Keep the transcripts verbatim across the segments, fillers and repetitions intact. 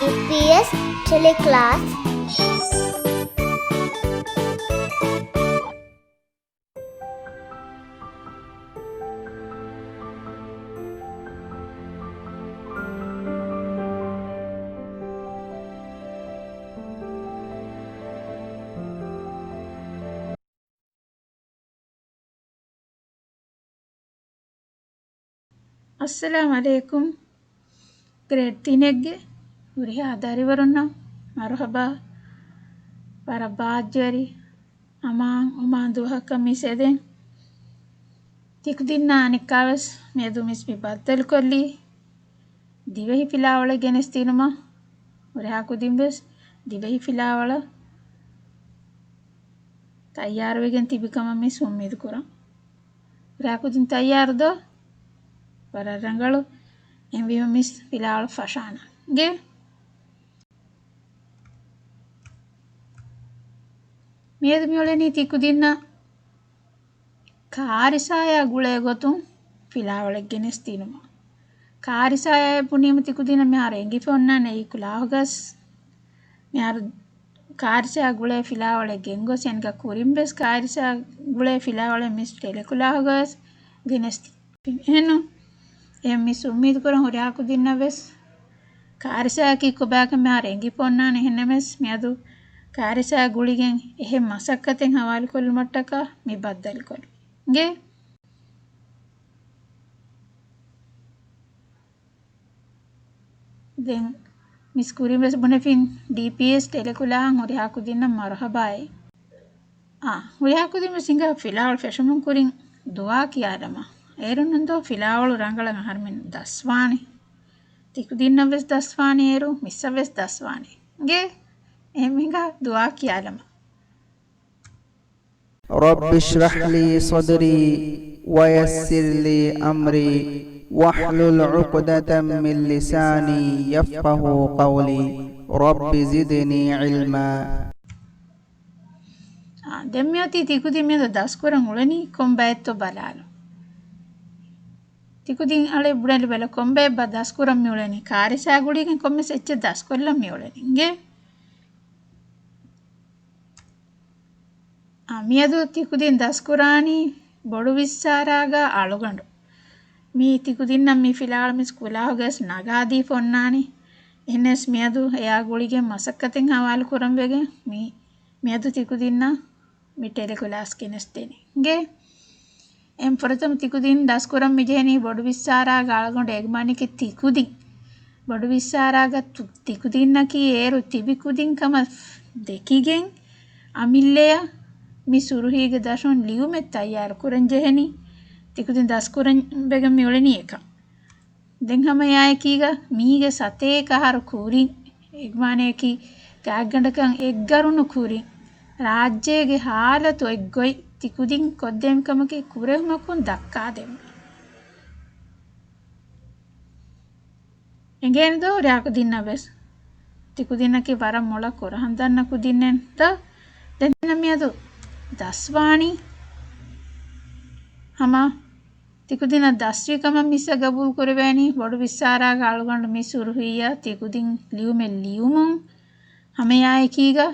ޑީޕީއެސް ޓެލެކްލާސް. އައްސަލާމް ޢަލައިކުމް. ގްރޭޑް ތިނެއްގެ ހުރިހާ ދަރިވަރުންނަށް މަރުޙަބާ. ވަރަށް ބާއްޖަވެރި އަމާން އޮމާން ދުވަހަކަށް މި ސެދެން. ތިކުދިންނާ އަނެއްކާވެސް މިއަދު މިސް މި ބައްދަލުކޮށްލީ ދިވެހި ފިލާވަޅެއް ގެނެސްދިނުމަށް. ހުރިހާ ކުދިންވެސް ދިވެހި ފިލާވަޅަށް ތައްޔާރުވެގެން ތިބި ކަމަށް މިސް އުއްމީދު ކުރަން. ހުރިހާ ކުދިން ތައްޔާރު ދޯ؟ ވަރަށް ރަނގަޅު. އެހެންވީމަ މިސް ފިލާވަޅު ފަށާނަން. އިނގޭ؟ މިއަދު މިއުޅެނީ ތިކުދިންނަށް ކާރިސާޔާ ގުޅޭ ގޮތުން ފިލާވަޅެއް ގެނެސްދިނުމަށް. ކާރިސާޔާ ބުނީމަ ތިކުދިންނަށް މިހާރު އެނގިފަ އޮންނާނެ އެއީ ކުލާހުގަސް. މިހާރު ކާރިސާޔާ ގުޅޭ ފިލާވަޅެއް ގެންގޮސް އެނގި ކުރިން ވެސް ކާރިސާ ގުޅޭ ފިލާވަޅެއް މިސް ޓެލެކުލާހުގަސް ގެނެސްދިން. އެހެންނު އެހެން މިސް އުއްމީދު ކުރަން ހުރިހާ ކުދިންނަށް ވެސް ކާރިސާއަކީ ކޮބާކަން މިހާރު އެނގިފަ އޮންނާނެ. އެހެންނަމަވެސް މިއަދު ކާރިސާ ގުޅިގެން އެހެން މަސައްކަތެއް ހަވާލުކޮށްލުމަށްޓަކާ މި ބައްދަލުކޮށްލީ. އިނގޭ؟ ދެން މިސް ކުރިން ވެސް ބުނެފިން ޑީޕީއެސް ޓެލެކުލާހަށް ހުރިހާ ކުދިންނަށް މަރުޙަބާއޭ. އާ، ހުރިހާ ކުދިން ވެސް ހިނގާ ފިލާވަޅު ފެށުމުން ކުރިން ދުޢާ ކިޔާލަމާ. އޭރުންނަށް ދޯ ފިލާވަޅު ރަނގަޅަށް އަހަރުމެން ދަސްވާނީ. ތިކުދިންނަށް ވެސް ދަސްވާނީ އޭރު، މިސްއަށް ވެސް ދަސްވާނީ. އިނގޭ؟ އެހެން ހިނގާ ދުޢާ ކިޔާލަމާ. رب اشرح لي صدري ويسر لي أمري واحلل عقدة من لساني يفقهوا قولي رب زدني علما. އާ، ދެން މިއޮތީ ތިކުދިން މިއަދު ދަސްކުރަން އުޅެނީ ކޮން ބައެއްތޯ ބަލާލަ. ތިކުދިން އަޅެ ބުނެލި ބަލަ ކޮން ބައެއް ބަ ދަސްކުރަން މިއުޅެނީ. ކާރިސާ ގުޅިގެން ކޮންމެސް އެއްޗެއް ދަސްކޮށްލަން މިއުޅެނީ. އިނގޭ؟ އާ، މިއަދު ތިކުދިން ދަސްކުރާނީ ބޮޑު ވިއްސާރާގާ އަޅުގަނޑު. މީ ތިކުދިންނަށް މި ފިލާވަޅު މިސް ކުލާހުގަސް ނަގާދީފަ އޮންނާނީ. އެހެނަސް މިއަދު އެއާ ގުޅިގެން މަސައްކަތެއް ހަވާލު ކުރަން ވެގެން މި، މިއަދު ތިކުދިންނަށް މި ޓެލެކުލާސް ގެނެސްދޭނެ. އިނގޭ؟ އެން ފުރަތަމަ ތިކުދިން ދަސްކުރަން މިޖެހެނީ ބޮޑު ވިއްސާރާގާ އަޅުގަނޑު އެގްމާނެކި ތިކުދިން. ބޮޑު ވިއްސާރާގަ ތު-، ތިކުދިންނަކީ އޭރު ތިބި ކުދިން ކަމަށް ދެކިގެން އަމިއްލަޔަށް މި ސުރުހީގެ ދަށުން ލިޔުމެއް ތައްޔާރު ކުރަން ޖެހެނީ. ތިކުދިން ދަސްކުރަން ވެގެން މިއުޅެނީ އެކަން. ދެން ހަމަ އެއާއެކީގަ މީގެ ސަތޭކަ އަހަރު ކުރިން، އެގްމާނެއަކީ ގާތްގަނޑަކަށް އެއްގަރުނު ކުރިން، ރާއްޖޭގެ ހާލަތު އޮތްގޮތް ތިކުދިން ކޮށްދޭން ކަމަކީ ކުރެހުމަކުން ދައްކާދެން. އެނގޭނެ ދޯ ރެއާ ކުދިންނަށް ވެސް؟ ތިކުދިންނަކީ ވަރަށް މޮޅަށް ކުރަހަން ދަންނަ ކުދިންނެއް ދޯ؟ ދެން މިއަދު ދަސްވާނީ ހަމަ ތިކުދިންނަށް ދަސްވި ކަމަށް މިސްއަށް ގަބޫލު ކުރެވޭނީ ބޮޑު ވިއްސާރާގަ އަޅުގަނޑު މި ސުރުހީއަށް ތިކުދިން ލިޔުމެއް ލިޔުމުން. ހަމައެއާއެކީގަ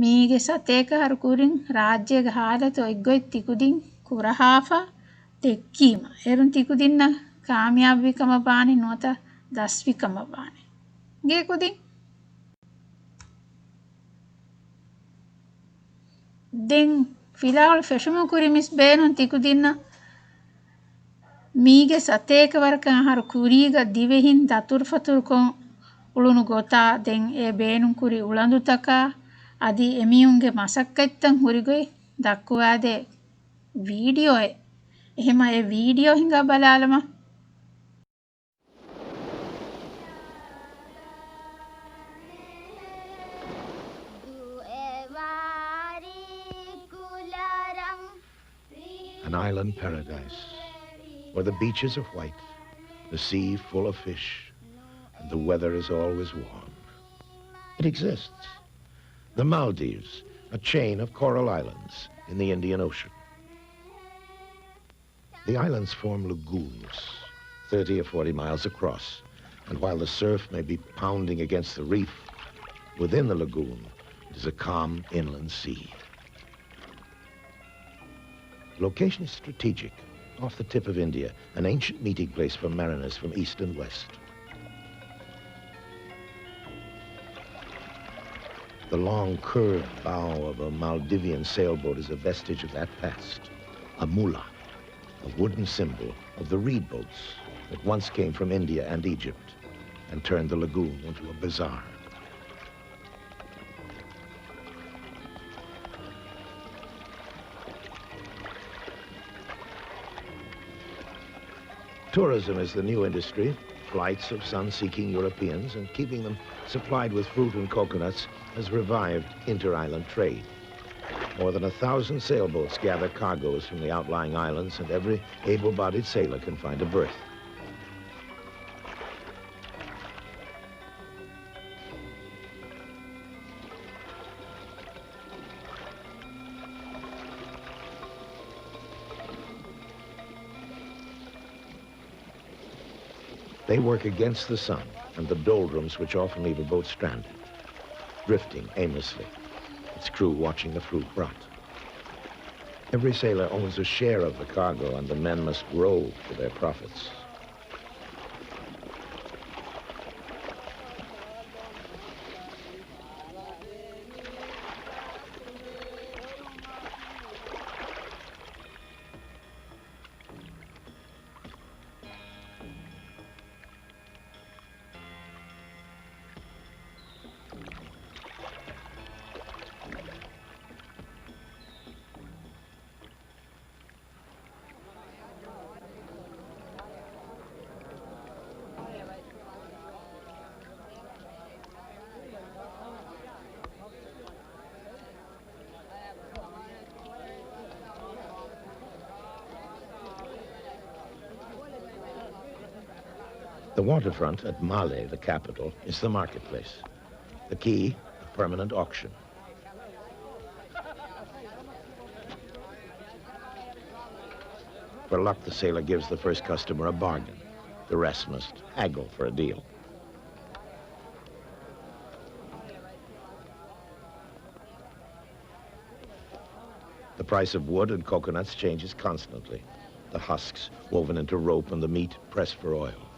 މީގެ ސަތޭކަ އަހަރު ކުރިން ރާއްޖޭގެ ހާލަތު އޮތްގޮތް ތިކުދިން ކުރަހާފަ ދެއްކީމަ، އޭރުން ތިކުދިންނަށް ކާމިޔާބުވި ކަމަށް ވާނީ ނުވަތަ ދަސްވި ކަމަށް ވާނީ. އިނގޭ ކުދިން. ދެން ފިލާވަޅު ފެށުމުން ކުރި މިސް ބޭނުން ތިކުދިންނަށް މީގެ ސަތޭކަ ވަރަކަށް އަހަރު ކުރީގަ ދިވެހިން ދަތުރުފަތުރުކޮށް އުޅުނު ގޮތާ، ދެން އެ ބޭނުން ކުރި އުޅަނދުތަކާ، އަދި އެމީހުންގެ މަސައްކަތްތައް ހުރިގޮތް ދައްކުވާދޭ ވީޑިއޯއެއް. އެހެމަ އެ ވީޑިއޯ ހިނގާ ބަލާލަމާ. An island paradise, where the beach is of white, the sea full of fish, and the weather is always warm. It exists. The Maldives, a chain of coral islands in the Indian Ocean. The islands form lagoons, thirty or forty miles across, And while the surf may be pounding against the reef, within the lagoon it is a calm inland sea. Location is strategic, off the tip of India, an ancient meeting place for mariners from east and west. The long curved bow of a Maldivian sailboat is a vestige of that past. A mullah, a wooden symbol of the reed boats that once came from India and Egypt and turned the lagoon into a bazaar. Tourism is the new industry. Flights of sun-seeking Europeans and keeping them supplied with fruit and coconuts has revived inter-island trade. More than a thousand sailboats gather cargoes from the outlying islands, and every able-bodied sailor can find a berth. They work against the sun and the doldrums which often leave a boat stranded, drifting aimlessly, its crew watching the fruit rot. Every sailor owns a share of the cargo, and the men must row for their profits. The waterfront at Malé, the capital, is the marketplace. The quay, a permanent auction. For luck, the sailor gives the first customer a bargain. The rest must haggle for a deal. The price of wood and coconuts changes constantly. The husks woven into rope and the meat pressed for oil.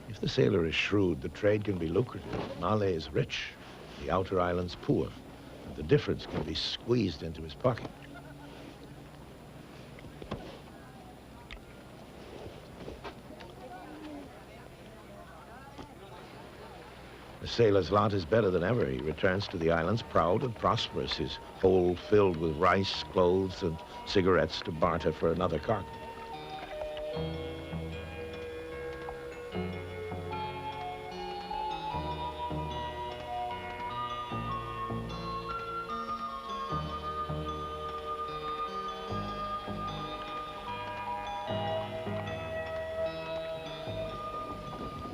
If the sailor is shrewd, the trade can be lucrative. Malé is rich, the outer islands poor, and the difference can be squeezed into his pocket. The sailor's lot is better than ever. He returns to the islands proud and prosperous, his hold filled with rice, clothes, and cigarettes to barter for another cargo.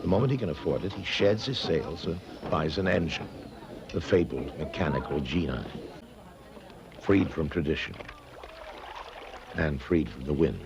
The moment he can afford it, he sheds his sails and buys an engine, the fabled mechanical genii, freed from tradition and freed from the wind.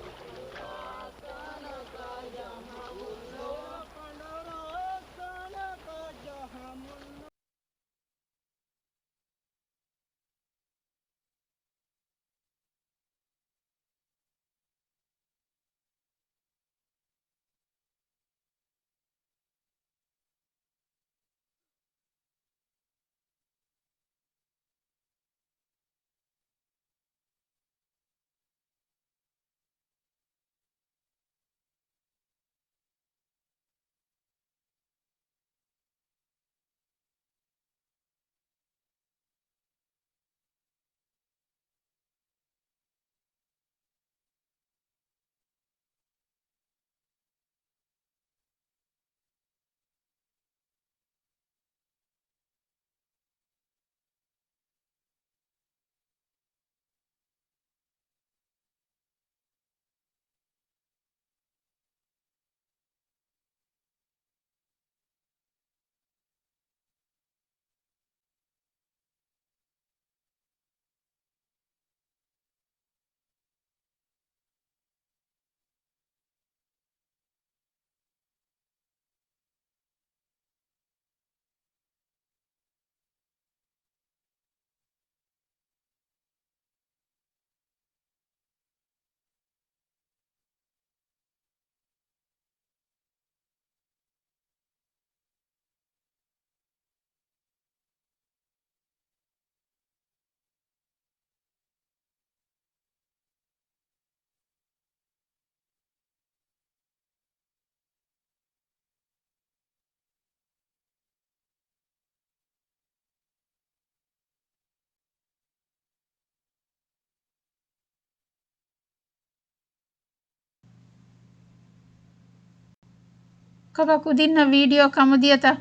ކޮބާ ކުދިންނަށް ވީޑިއޯ ކަމުދިޔަތަ؟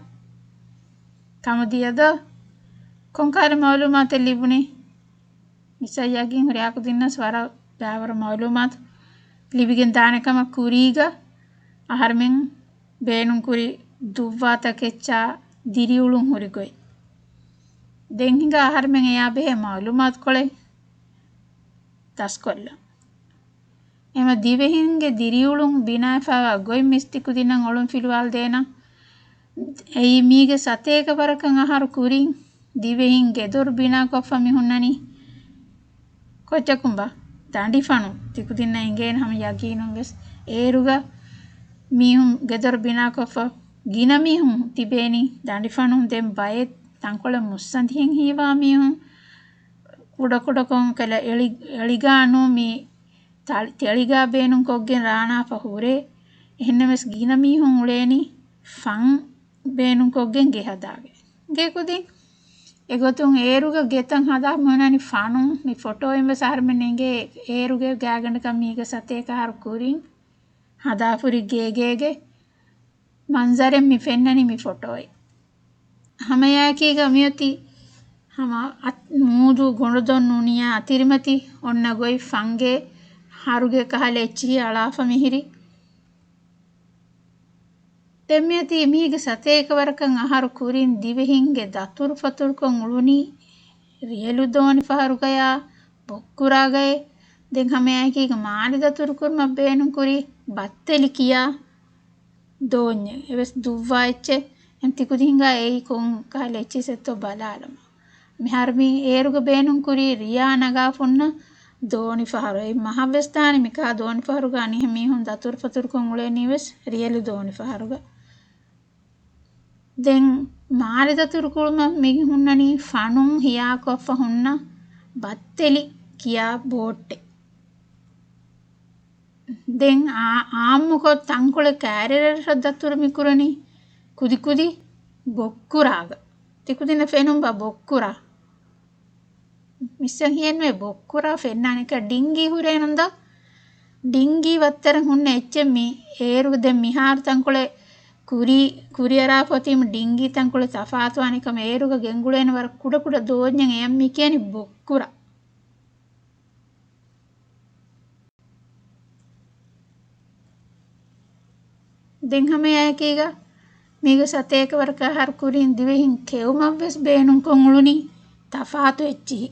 ކަމުދިޔަދޯ؟ ކޮންކަހަލަ މައުލޫމާތެއް ލިބުނީ؟ މިސްއަށް ޔަގީން ހުރިހާ ކުދިންނަސް ވަރަށް ބައިވަރު މައުލޫމާތު ލިބިގެން ދާނެ ކަމަށް ކުރީގަ އަހަރުމެން ބޭނުންކުރި ދުއްވާތަކެއްޗާ ދިރިއުޅުން ހުރި ގޮތް. ދެން ހިނގާ އަހަރުމެން އެޔާ ބެހޭ މައުލޫމާތުކޮޅެއް ދަސްކޮށްލަން. އެމަ ދިވެހިންގެ ދިރިއުޅުން ބިނާވެފައިވާ ގޮތް މިސް ތިކުދިންނަށް އޮޅުން ފިލުވާލަދޭނަން. އެއީ މީގެ ސަތޭކަ ވަރަކަށް އަހަރު ކުރިން ދިވެހިން ގެދޮރު ބިނާކޮށްފަ މި ހުންނަނީ ކޮއްޗަކުންބާ؟ ދަނޑިފަނުން. ތިކުދިންނަށް އެނގޭނެ ހަމަ ޔަގީނުން ވެސް އޭރުގަ މީހުން ގެދޮރު ބިނާކޮށްފަ ގިނަ މީހުން ތިބޭނީ ދަނޑިފަނުން. ދެން ބައެއް ތަންކޮޅެއް މުއްސަނދިހެން ހީވާ މީހުން ކުޑަކުޑަކޮށް ކަލަ އެޅި-، އެޅިގާނޫ މި ތަޅި-، ތެޅިގާ ބޭނުންކޮށްގެން ރާނާފަ ހުރޭ. އެހެންނަމަވެސް ގިނަ މީހުން އުޅޭނީ ފަން ބޭނުންކޮށްގެން ގެ ހަދާގެ. ގެ ކުދިން އެގޮތުން އޭރުގަ ގެތައް ހަދާ މިހުންނަނީ ފަނުން. މި ފޮޓޯއިން ވެސް އަހަރުމެން އެނގޭ އޭރުގެ ގާގަނޑަކަށް މީގެ ސަތޭކަ އަހަރު ކުރިން ހަދާފުރި ގޭގޭގެ މަންޒަރެއް މި ފެންނަނީ މި ފޮޓޯއިން. ހަމައެއާއެކީގަ މިއޮތީ ހަމަ އަތް-، މޫދު ގޮނޑުދޮން ނޫނިޔާ އަތިރިމަތި އޮންނަ ގޮތް ފަންގޭ ހަރުގެ ކަހަލަ އެއްޗިހި އަޅާފަ މިހިރި. ދެން މިއޮތީ މީގެ ސަތޭކަ ވަރަކަށް އަހަރު ކުރިން ދިވެހިންގެ ދަތުރުފަތުރުކޮށް އުޅުނީ ރިޔަލު ދޯނިފަހަރުގަޔާ ބޮއްކުރާގައޭ. ދެން ހަމައެއާއެކީގަ މާލެ ދަތުރުކުރުމަށް ބޭނުންކުރި ބައްތެލި ކިޔާ ދޯންޏެއް އެވެސް ދުއްވާ އެއްޗެއް. އެމް ތިކުދިންގާ އެއީ ކޮން ކަހަލަ އެއްޗިސް އެއްތޯ ބަލާލަމާ. މިހާރު މި އޭރުގަ ބޭނުންކުރީ ރިޔާ ނަގާފަ ހުންނަ ދޯނިފަހަރު. އެއީ މަހަށްވެސް ދާނެ މިކަހަލަ ދޯނިފަހަރުގަ އަނިހެން މީހުން ދަތުރުފަތުރުކޮށް އުޅޭނީވެސް ރިޔަލު ދޯނިފަހަރުގަ. ދެން މާލެ ދަތުރުކުރުމަށް މި ހުންނަނީ ފަނުން ހިޔާކޮށްފަ ހުންނަ ބައްތެލި ކިޔާ ބޯޓެއް. ދެން އާ-، އާއްމުކޮށް ތަންކޮޅެއް ކައިރިވަރަށް ދަތުރު މިކުރަނީ ކުދިކުދި ބޮއްކުރާގަ. ތިކުދިންނަށް ފެނުންބާ ބޮއްކުރާ؟ މިސްއަށް ހިޔެއްނުވޭ ބޮއްކުރާ ފެންނާނެކަ ޑިންގީ ހުރޭނުންދާ؟ ޑިންގީ ވައްތަރަށް ހުންނަ އެއްޗެއް މި އޭރު. ދެން މިހާރު ތަންކޮޅެއް ކުރި-، ކުރިއަރާފަ އޮތީމަ ޑިންގީ ތަންކޮޅެއް ތަފާތުވާނެ ކަމަށް އޭރުގަ ގެންގުޅޭނެ ވަރަށް ކުޑަކުޑަ ދޯންޏެއް އެޔަށް މި ކިޔަނީ ބޮއްކުރާ. ދެން ހަމައެއާއެކީގަ މީގެ ސަތޭކަ ވަރަކަށް އަހަރު ކުރިން ދިވެހިން ކެއުމަށްވެސް ބޭނުންކޮށް އުޅުނީ ތަފާތު އެއްޗިހި.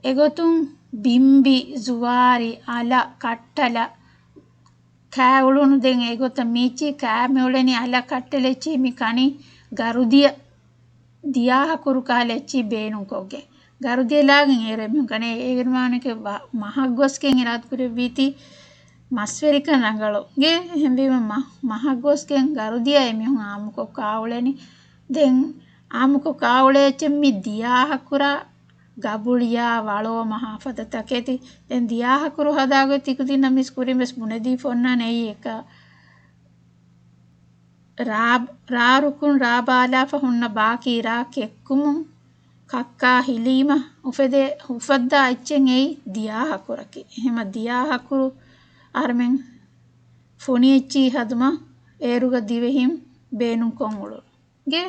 އެގޮތުން ބިނބި، ޒުވާރި، އަލަ، ކައްޓަލަ ކާ އުޅުނު. ދެން އެގޮތަށް މީޗި ކާ މި އުޅެނީ އަލަ ކައްޓަލެއްޗި މި ކަނީ ގަރުދިޔަ ދިޔާހަކުރު ކަހަލަ އެއްޗި ބޭނުންކޮށްގެން. ގަރުދިޔަ ލާގެން އޭރު އެމީހުން ކަނޭ. އޭގެ މާނައަކީ ވަ-، މަހަށް ގޮސްގެން އިރާދަކުރެއްވީތީ މަސްވެރިކަން ރަނގަޅު. ގެ އެހެންވީމަ މަ-، މަހަށް ގޮސްގެން ގަރުދިޔަ އެމީހުން އާއްމުކޮށް ކާ އުޅެނީ. ދެން އާއްމުކޮށް ކާ އުޅޭ އެއްޗެއް މި ދިޔާހަކުރާ ގަބުޅިޔާ ވަޅޯ މަހާ ފަދަ ތަކެތި. ދެން ދިޔާހަކުރު ހަދާގޮތް ތިކުދިންނަށް މިސް ކުރިން ވެސް ބުނެދީފަ އޮންނާނެ އެއީ އެކަ ރާ-، ރާ ރުކުން ރާ ބާލާފަ ހުންނަ ބާކީ ރާ ކެއްކުމުން ކައްކާ ހިލީމަ އުފެދޭ، އުފައްދާ އެއްޗެއް އެއީ ދިޔާހަކުރަކީ. އެހެމަ ދިޔާހަކުރު އަހަރުމެން ފޮނި އެއްޗިހި ހަދުމަށް އޭރުގަ ދިވެހިން ބޭނުންކޮށް އުޅުނު. ގެ.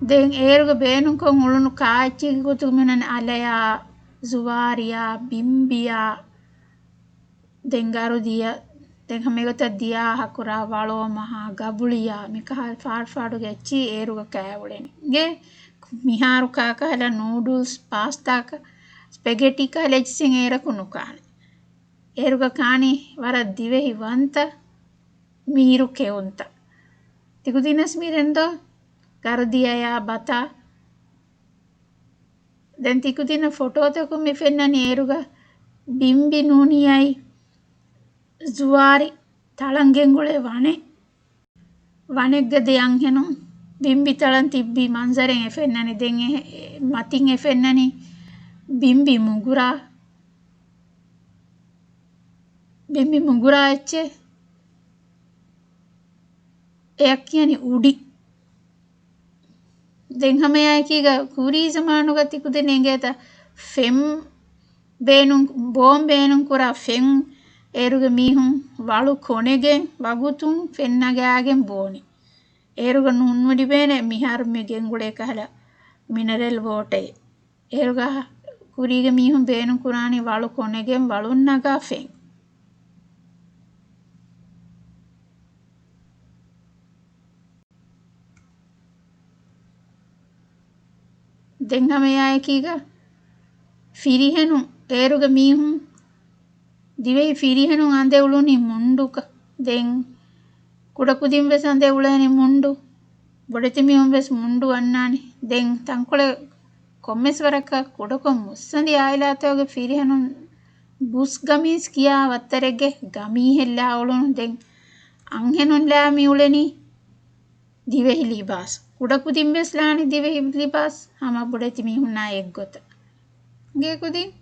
ދެން އޭރުގަ ބޭނުންކޮށް އުޅުނު ކާއެއްޗެއްގެ ގޮތުގަ މިނަން އަލަޔާ، ޒުވާރިޔާ، ބިނބިޔާ، ދެން ގަރުދިޔަ، ދެން ހަމަ އެގޮތަށް ދިޔާ ހަކުރާ، ވަޅޯ މަހާ، ގަބުޅިޔާ، މިކަހަލަ ފާޑު ފާޑުގެ އެއްޗިހި އޭރުގަ ކާ އުޅެނީ. ގެ މިހާރު ކާކަހަލަ ނޫޑުލްސް، ޕާސްތާ، ސްޕެގެޓީ ކަހަލަ އެއްޗިހި އޭރަކު ނުކާނެ. އޭރުގަ ކާނީ ވަރަށް ދިވެހި ވަންތަ މީރު ކެއުންތައް. ތިކުދިނަސް މިރެންދޯ ގަރުދިޔަޔާ ބަތާ. ދެން ތިކުދިނަ ފޮޓޯތަކުން މި ފެންނަނީ އޭރުގަ ބިނބި ނޫނިޔާއި ޒުވާރި ތަޅަން ގެންގުޅޭ ވަނެއް. ވަނެއްގަ ދެ އަންހެނުން ބިނބި ތަޅަން ތިއްބި މަންޒަރެއް އެ ފެންނަނީ. ދެން އެ-، އެ-، މަތިން އެ ފެންނަނީ ބިނބި މުގުރާ. ބިނބި މުގުރާ އެއްޗެއް އެއަށް ކިޔަނީ އުޑި. ދެން ހަމައެއާއެކީގަ ކުރީ ޒަމާނުގަ ތިކުދިން އެނގޭތަ ފެން ބޭނުން، ބޯން ބޭނުން ކުރާ ފެން އޭރުގެ މީހުން ވަޅު ކޮނެގެން ވަގުތުން ފެން ނަގާގެން ބޯނެ. އޭރުގަ ނޫން ނުލިބޭނެ މިހާރު މި ގެންގުޅޭ ކަހަލަ މިނަރަލް ވޯޓައެއް. އޭރުގަ ކުރީގެ މީހުން ބޭނުން ކުރާނީ ވަޅު ކޮނެގެން ވަޅުން ނަގާ ފެން. ދެން ހަމައެއާއެކީގަ ފިރިހެނުން، އޭރުގެ މީހުން ދިވެހި ފިރިހެނުން އަނދެ އުޅުނީ މުންޑުކަ. ދެން ކުޑަކުދިން ވެސް އަނދެ އުޅޭނީ މުންޑު. ބޮޑެތި މީހުން ވެސް މުންޑު އަންނާނެ. ދެން ތަންކޮޅެއް ކޮންމެސް ވަރަކަށް ކުޑަކޮށް މުއްސަނދި އާއިލާތަކުގެ ފިރިހެނުން ބުސް ގަމީސް ކިޔާ ވައްތަރެއްގެ ގަމީހެއް ލާ އުޅުނު. ދެން އަންހެނުން ލާ މި އުޅެނީ ދިވެހި ލިބާސް. ކުޑަކުދިން ވެސް ލާނީ ދިވެހި ލިބާސް ހަމަ ބޮޑެތި މީހުންނާ އެއްގޮތަށް. ގޭ ކުދިން.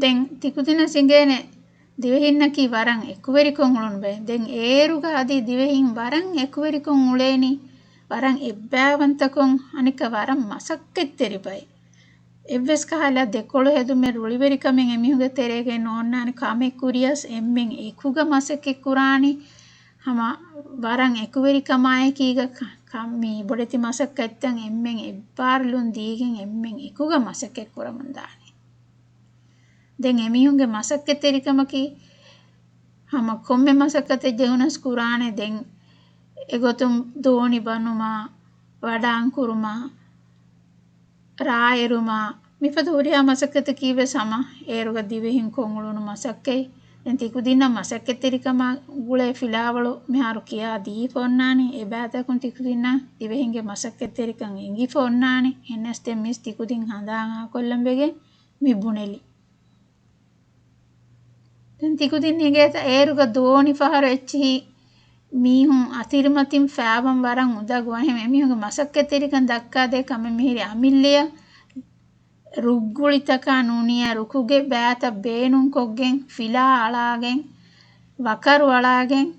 ދެން ތިކުދިންނަށް އެނގޭނެ ދިވެހިންނަކީ ވަރަށް އެކުވެރިކޮށް އުޅުނު ބައެއް. ދެން އޭރުގަ އަދި ދިވެހިން ވަރަށް އެކުވެރިކޮށް އުޅޭނީ، ވަރަށް އެއްބައިވަންތަކޮށް، އަނެއްކާ ވަރަށް މަސައްކަތްތެރި ބައެއް. އެއްވެސް ކަހަލަ ދެކޮޅު ހެދުމެއް ރުޅިވެރިކަމެއް އެމީހުންގެ ތެރޭގައި ނޯންނާނެ. ކަމެއް ކުރިޔަސް އެންމެން އެކުގަ މަސައްކަތް ކުރާނީ ހަމަ ވަރަށް އެކުވެރިކަމާއެކީގަ ކަ-، ކަ-، މި ބޮޑެތި މަސައްކަތްތައް އެންމެން އެއްބާރުލުން ދީގެން އެންމެން އެކުގަ މަސައްކަތް ކުރަމުން ދާނެ. ދެން އެމީހުންގެ މަސައްކަތްތެރިކަމަކީ ހަމަ ކޮންމެ މަސައްކަތެއް ޖެހުނަސް ކުރާނެ. ދެން އެގޮތުން ދޯނި ބަނުމާ، ވަޑާން ކުރުމާ، ރާއެރުމާ، މިފަދަ ހުރިހާ މަސައްކަތަކީ ވެސް ހަމަ އޭރުގަ ދިވެހިން ކޮށް އުޅުނު މަސައްކަތް. ދެން ތިކުދިންނަށް މަސައްކަތްތެރިކަމާ ގުޅޭ ފިލާވަޅު މިހާރު ކިޔާ ދީފަ އޮންނާނީ. އެބައިތަކުން ތިކުދިންނަށް ދިވެހިންގެ މަސައްކަތްތެރިކަން އެނގިފަ އޮންނާނީ. އެހެނަސް ދެން މިސް ތިކުދިން ހަނދާން އާކޮށްލަން ވެގެން މި ބުނެލި. ދެން ތިކުދިން އެނގޭތަ އޭރުގަ ދޯނި ފަހަރު އެއްޗިހި މީހުން އަތިރިމަތިން ފާވަން ވަރަށް އުނދަގޫ. އެހެން އެމީހުންގެ މަސައްކަތްތެރިކަން ދައްކާދޭ ކަމެއް މިހިރީ އަމިއްލަޔަށް ރުއްގުޅިތަކާ ނޫނިޔާ ރުކުގެ ބައިތައް ބޭނުންކޮށްގެން، ފިލާ އަޅާގެން، ވަކަރު އަޅާގެން،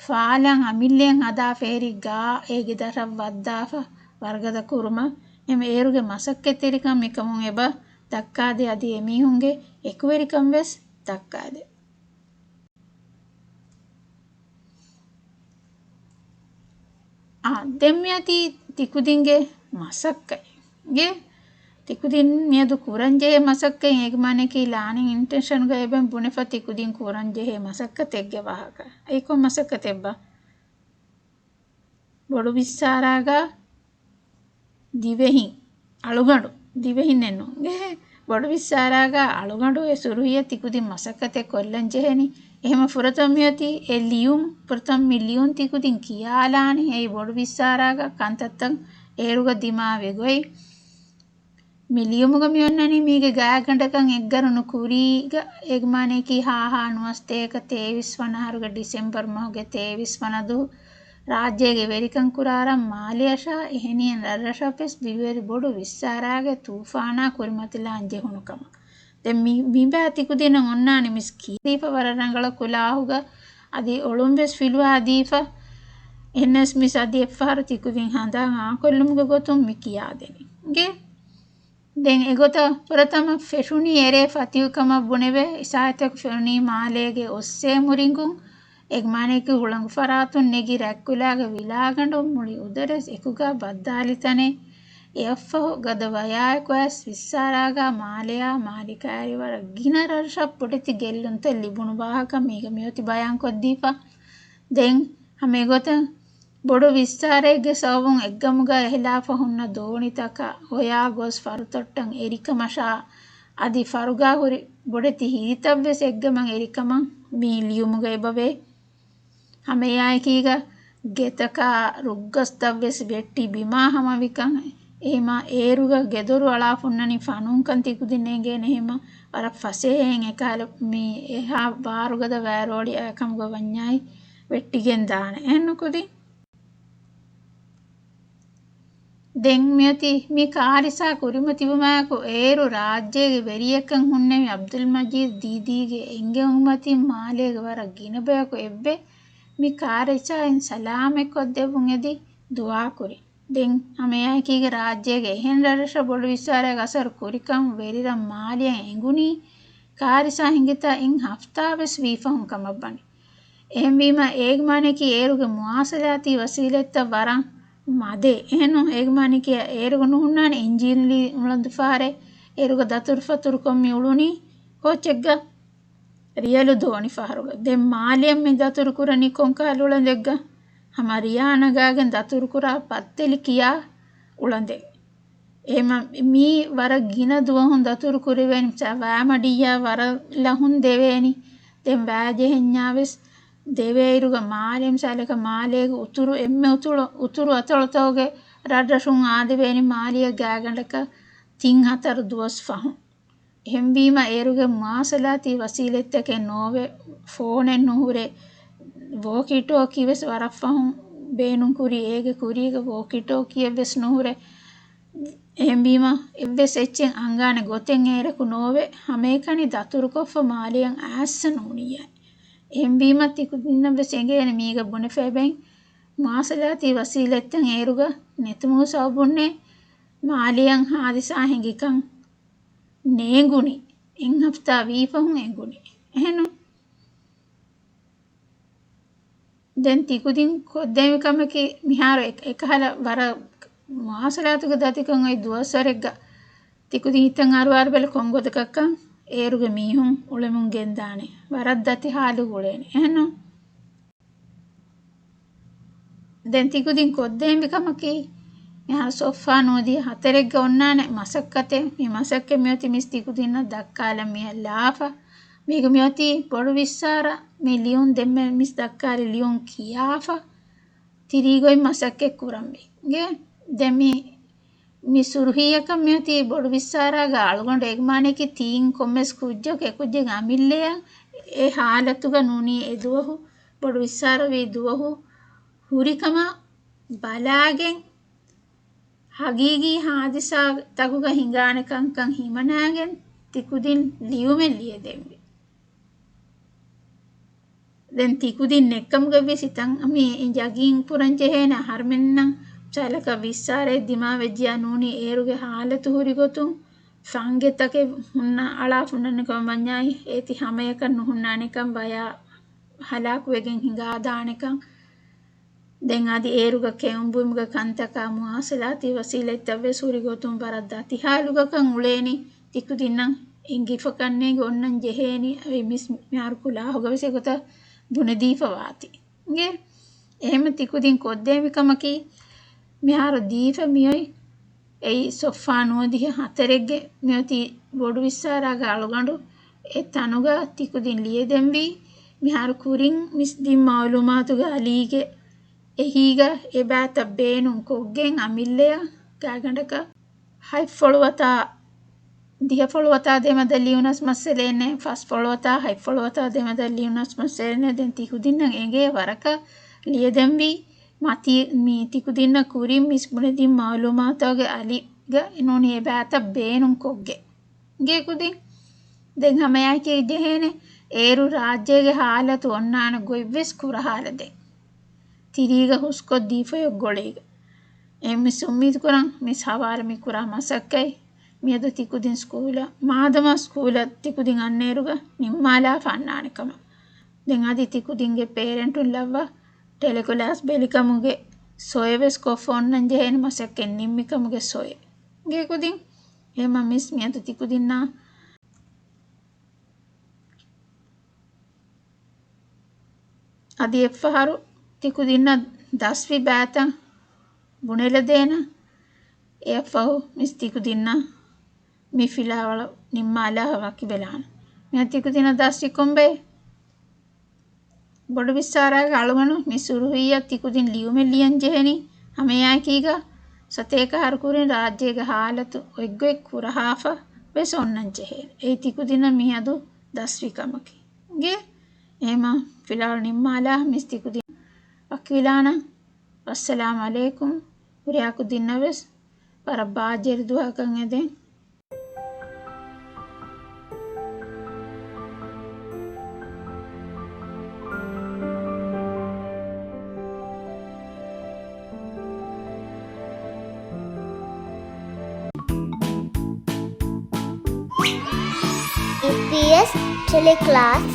ފާލަން އަމިއްލަޔަށް ހަދާފަ އެހެރީ ގާ އޭގެ ދަށަށް ވައްދާފަ ވަރުގަދަ ކުރުމަށް. އެމަ އޭރުގެ މަސައްކަތްތެރިކަން މިކަމުން އެބަ ދައްކާދޭ އަދި އެމީހުންގެ އެކުވެރިކަން ވެސް ދައްކާދޭ. އާ، ދެން މިއޮތީ ތިކުދިންގެ މަސައްކަތް. ގެ ތިކުދިން މިއަދު ކުރަންޖެހޭ މަސައްކަތް އޭގެ މާނައަކީ ލާނިން އިންޓެންޝަންގަ އެބަ ބުނެފަ ތިކުދިން ކުރަންޖެހޭ މަސައްކަތެއްގެ ވާހަކަ. އެއީ ކޮން މަސައްކަތެއްބާ؟ ބޮޑު ވިއްސާރާގަ ދިވެހިން، އަޅުގަނޑު، ދިވެހިންނެއް ނޫން. އެހެ، ބޮޑު ވިއްސާރާގަ އަޅުގަނޑު އެ ސުރުހިއަށް ތިކުދިން މަސައްކަތެއް ކޮށްލަން ޖެހެނީ. އެހެމަ ފުރަތަމަ މިއޮތީ އެ ލިޔުން، ފުރަތަމަ މި ލިޔުން ތިކުދިން ކިޔާލާނީ. އެއީ ބޮޑު ވިއްސާރާގަ ކަންތައްތައް އޭރުގަ ދިމާވި ގޮތް. މި ލިޔުމުގަ މި އޮންނަނީ މީގެ ގާތްގަނޑަކަށް އެއްގަރުނު ކުރީގަ، އޭގެ މާނައަކީ ހާހާ ނުވަސަތޭކަ ތޭވީސް ވަނަ އަހަރުގެ ޑިސެމްބަރު މަހުގެ ތޭވީސް ވަނަ ދުވަހު ރާއްޖޭގެ ވެރިކަން ކުރާ ރަށް މާލެއަށާ އެހެނިހެން ރަށްރަށަށް ވެސް ދިވެހި ބޮޑު ވިއްސާރާގެ ތޫފާނާ ކުރިމަތިލާން ޖެހުނު ކަމަށް. ދެން މި، މިބާ ތިކުދިންނަށް އޮންނާނެ މިސް ކީރިފަ ވަރަށް ރަނގަޅަށް ކުލާހުގަ އަދި އޮޅުން ވެސް ފިލުވާ ދީފަ. އެހެނަސް މިސް އަދި އެއްފަހަރު ތިކުދިން ހަނދާން އާކޮށްލުމުގެ ގޮތުން މި ކިޔާދެނީ. ގެ ދެން އެގޮތަށް ފުރަތަމަ ފެށުނީ އެރޭ ފަތިހު ކަމަށް ބުނެވޭ. އިސާހިތަކު ފެނުނީ މާލޭގެ އޮއްސޭމު ރިނގުން. އޭގެ މާނައަކީ ހުޅަނގު ފަރާތުން ނެގި ރަތްކުލާގެ ވިލާގަނޑު މުޅި އުދަރެސް އެކުގަ ބައްދާލި ތަނެއް. އެއަށްފަހު ގަދަ ވަޔާއެކު އައިސް ވިއްސާރާގަ މާލެއާ މާލިކާއެރި ވަރަށް ގިނަ ރަށްރަށް ބޮޑެތި ގެއްލުންތައް ލިބުނު ވާހަކަ މީގަ މިއޮތީ ބަޔާންކޮށްދީފަ. ދެން ހަމަ އެގޮތަށް ބޮޑު ވިއްސާރައެއްގެ ސަބަބުން އެއްގަމުގަ އެހިލާފަށް ހުންނަ ދޯނިތަކަށް ހޮޔާ ގޮސް ފަރުތޮއްޓަށް އެރިކަމަށާ އަދި ފަރުގާ ހުރި ބޮޑެތި ހިތްތައްވެސް އެއްގަމަށް އެރިކަމަށް މި ލިޔުމުގަ އެބަވޭ. ހަމައެއާއެކީގަ ގެތަކާ ރުއްގަސްތައްވެސް ވެއްޓި ބިމާ ހަމަވިކަން. އެހެމަ އޭރުގަ ގެދޮރު އަޅާފަ ހުންނަނީ ފަނުންކަން ތިކުދިން އެނގޭނެ. އެހެމަ ވަރަށް ފަސޭހައިން އެކަހަލަ މި އެހާ ބާރުގަދަ ވައިރޯޅި އައިކަމުގަ ވަންޏާއި ވެއްޓިގެން ދާނެ. އެހެންނުކުދިން ދެން މިއޮތީ މި ކާރިސާ ކުރިމަތިވުމާއެކު އޭރު ރާއްޖޭގެ ވެރިޔަކަށް ހުންނެވި ޢަބްދުލް މަޖީދު ދީދީގެ އެންގެވުމަތިން މާލޭގެ ވަރަށް ގިނަ ބަޔަކު އެއްވެ. މި ކާރިސާއިން ސަލާމަތްކޮށްދެއްވުން އެދި ދުޢާކުރި. ދެން ހަމައެއާއެކީގަ ރާއްޖޭގެ އެހެން ރަށްރަށަށް ބޮޑު ވިއްސާރައިގެ އަސަރު ކުރިކަން ވެރިރަށް މާލިޔަށް އެނގުނީ. ކާރިސާ ހިނގިތާ އިން ހަފްތާވެސް ވީފަހުން ކަމަށްވަނީ. އެހެންވީމަ އޭގެ މާނައަކީ އޭރުގެ މުވާސަލާތީ ވަސީލަތްތައް ވަރަށް މަދޭ. އެހެންނޫން އޭގެ މާނައަކީ އޭރުގަ ނުހުންނާނެ އިންޖީނުލީ އުޅަނދު ފަހަރެއް. އޭރުގަ ދަތުރުފަތުރުކޮށް މި އުޅުނީ ކޯއްޗެއްގަ؟ ރިޔަލު ދޯނި ފަހަރުގަ. ދެން މާލިޔަށް މި ދަތުރު ކުރަނީ ކޮންކަހަލަ އުޅަނދެއްގަ؟ ހަމަ ރިޔާ ނަގާގެން ދަތުރުކުރާ ބައްދެލި ކިޔާ އުޅަނދެއް. އެހެމަ މީ ވަރަށް ގިނަ ދުވަހުން ދަތުރު ކުރެވޭނެ. މިސާ ވައިމަޑިއްޔާ ވަރަށް ލަހުން ދެވޭނީ. ދެން ވައިޖެހެންޏާވެސް ދެވޭއިރުގަ މާލޭ މިސާލަކަށް މާލޭގެ އުތުރު އެންމެ އުތުރު، އުތުރު އަތޮޅުތަކުގެ ރަށްރަށުން އާދެވޭނީ މާލިޔަށް ގާތްގަނޑަކަށް ތިން ހަތަރު ދުވަސް ފަހުން. އެހެންވީމަ އޭރުގެ މުވާސަލާތީ ވަސީލަތްތަކެއް ނޯވޭ، ފޯނެއް ނުހުރޭ، ވޯކީ ޓޯކީ ވެސް ވަރަށް ފަހުން ބޭނުން ކުރީ، އޭގެ ކުރީގަ ވޯކީ ޓޯކީއެއް ވެސް ނުހުރޭ. އެހެންވީމަ އެއްވެސް އެއްޗެއް އަންގާނެ ގޮތެއް އޭރަކު ނޯވޭ. ހަމައެކަނި ދަތުރުކޮށްފަ މާލިޔަށް އައިއްސަ ނޫނިއްޔާ. އެހެންވީމަ ތިކުދިންނަށް ވެސް އެނގޭނެ މީގަ ބުނެފައި ބެން މުވާސަލާތީ ވަސީލަތްތައް އޭރުގަ ނެތުމުގެ ސަބަބުންނޭ މާލިޔަށް ހާދިސާ ހިނގިކަން ނޭނގުނީ. އެއް ހަފްތާ ވީފަހުން އެނގުނީ. އެހެންނު. ދެން ތިކުދިން ކޮށްދޭން ކަމަކީ މިހާރު އެ-، އެކަހަލަ ވަރަށް މުވާސަލާތުގެ ދަތިކަން އޮތް ދުވަސްވަރެއްގަ ތިކުދިން ހިތަށް އަރުވާލަބަލަ ކޮން ގޮތަކަށްކަން އޭރުގެ މީހުން އުޅެމުން ގެންދާނެ. ވަރަށް ދަތި ހާލު ގުޅޭނެ. އެހެންނު. ދެން ތިކުދިން ކޮށްދޭންވި ކަމަކީ، މިހާރު ސޮއްފާ ނުވަދިހަ ހަތަރެއްގަ އޮންނާނެ މަސައްކަތެއް. މި މަސައްކަތް މިއޮތީ މިސް ތިކުދިންނަށް ދައްކާލަން މިއަށް ލާފަ. މީގަ މިއޮތީ ބޮޑު ވިއްސާރަ މި ލިޔުން ދެންމެ މިސް ދައްކާލި ލިޔުން ކިޔާފަ. ތިރީގަ އޮތް މަސައްކަތް ކުރަންވީ. އިނގޭ؟ ދެން މި، މި ސުރުހީއަކަށް މިއޮތީ ބޮޑު ވިއްސާރައިގެ އަޅުގަނޑު އޭގެ މާނައަކީ ތީން ކޮންމެސް ކުއްޖަކު އެ ކުއްޖެއްގެ އަމިއްލަޔަށް އެ ހާލަތުގަ ނޫނީ އެ ދުވަހު ބޮޑު ވިއްސާރަވީ ދުވަހު ހުރިކަމަށް ބަލާގެން ހަގީގީ ހާދިސާތަކުގަ ހިނގާނެ ކަންކަން ހިމަނާގެން ތިކުދިން ލިޔުމެއް ލިޔެދެންވީ. ދެން ތިކުދިން ނެއްކަމުގައި ވެސް ހިތަށް މި ޔަގީން ކުރަން ޖެހޭނެ އަހަރުމެންނަށް މިސާލަކަށް ވިއްސާރައެއް ދިމާވެއްޖިޔާ ނޫނީ އޭރުގެ ހާލަތު ހުރި ގޮތުން ފަންގެތަކެއް ހުންނަ އަޅާފަ ހުންނަން ކަމަށް ވަންޏާއި އޭތި ހަމަޔަކަށް ނުހުންނާނެކަން ވަޔާ ހަލާކުވެގެން ހިނގާދާނެކަން. ދެން އަދި އޭރުގަ ކެއުންބުއިމުގެ ކަންތަކާ މުވާސަލާތީ ވަސީލަތްތައް ވެސް ހުރި ގޮތުން ވަރަށް ދަތި ހާލުގަކަން އުޅޭނީ. ތިކުދިންނަށް އެނގިފަކަންނޭނގެ އޮންނަން ޖެހޭނީ. އެއީ މިސް މިހާރު ކުލާހުގަ ވެސް އެގޮތަށް ބުނެދީފަ ވާތީ. އިނގޭ؟ އެހެންމެ ތިކުދިން ކޮށްދޭންވި ކަމަކީ މިހާރު ދީފަ މިއޮތް އެއީ ސޮއްފާ ނުވަދިހަ ހަތަރެއްގެ މިއޮތީ ބޮޑު ވިއްސާރައިގެ އަޅުގަނޑު އެ ތަނުގަ ތިކުދިން ލިޔެދެންވީ. މިހާރު ކުރިން މިސް ދިން މައުލޫމާތުގެ އަލީގެ އެހީގަ އެބައިތައް ބޭނުން ކޮށްގެން އަމިއްލަޔަށް ގާތްގަނޑަކަށް ހަތް ފޮޅުވަތާ، ދިހަ ފޮޅުވަތާ ދެމަދަށް ލިޔުނަސް މައްސަލައެއް ނެތް، ފަސް ފޮޅުވަތާ ހަތް ފޮޅުވަތާ ދެމަދަށް ލިޔުނަސް މައްސަލައެއް ނެތް. ދެން ތިކުދިންނަށް އެނގޭ ވަރަކަށް ލިޔެދެންވީ. މަތީ މި ތިކުދިންނަށް ކުރިން މިސް ބުނެދިން މައުލޫމާތުގެ އަލީގަ ނޫނީ އެބައިތައް ބޭނުން ކޮށްގެ. އިނގޭ ކުދިން. ދެން ހަމަޔާއެކީ ޖެހޭނެ އޭރު ރާއްޖޭގެ ހާލަތު އޮންނާނެ ގޮތްވެސް ކުރަހާލަދޭން. ތިރީގަ ހުސްކޮށް ދީފައޮތް ގޮޅީގަ. އެ މިސް އުއްމީދުކުރަން މިސް ހަވާލު މި ކުރާ މަސައްކަތް މިއަދު ތިކުދިން ސްކޫލަށް، މާދަމާ ސްކޫލަށް ތިކުދިން އަންނައިރުގަ ނިންމާލާފަ އަންނާނެ ކަމަށް. ދެން އަދި ތިކުދިންގެ ޕޭރެންޓުން ލައްވާ ޓެލެކްލާސް ބެލިކަމުގެ ސޮއެވެސް ކޮށްފަ އޮންނަން ޖެހޭނެ މަސައްކަތް ނިންމިކަމުގެ ސޮއެ. އިނގޭ ކުދިން. އެހެމަ މިސް މިއަދު ތިކުދިންނާ އަދި އެއްފަހަރު ތިކުދިންނަށް ދަސްވި ބައިތައް ބުނެލަދޭނަ. އެއަށްފަހު މިސް ތިކުދިންނަށް މި ފިލާވަޅު ނިންމާލާ ވަކިވެލާނަ. މިއަދު ތިކުދިންނަށް ދަސްވި ކޮންބައެއް؟ ބޮޑު ވިއްސާރައިގެ އަޅުގަނޑު މި ސުރުހީއަށް ތިކުދިން ލިޔުމެއް ލިޔަން ޖެހެނީ. ހަމައެއާއެކީގަ ސަތޭކަ އަހަރު ކުރިން ރާއްޖޭގެ ހާލަތު އޮތްގޮތް ކުރަހާފަ ވެސް އޮންނަން ޖެހޭނެ. އެއީ ތިކުދިންނަށް މިއަދު ދަސްވި ކަމަކީ. އިނގޭ؟ އެހެމަ ފިލާވަޅު ނިންމާލާ މިސް ތިކުދިން ވަކިވެލާނަ. ވައްސަލާމް ޢަލައިކުމް. ހުރިހާ ކުދިންނަށް ވެސް ވަރަށް ބާއްޖަވެރި ދުވަހަކަށް އެދެން. ޕީއެސް ޓެލެކްލާސް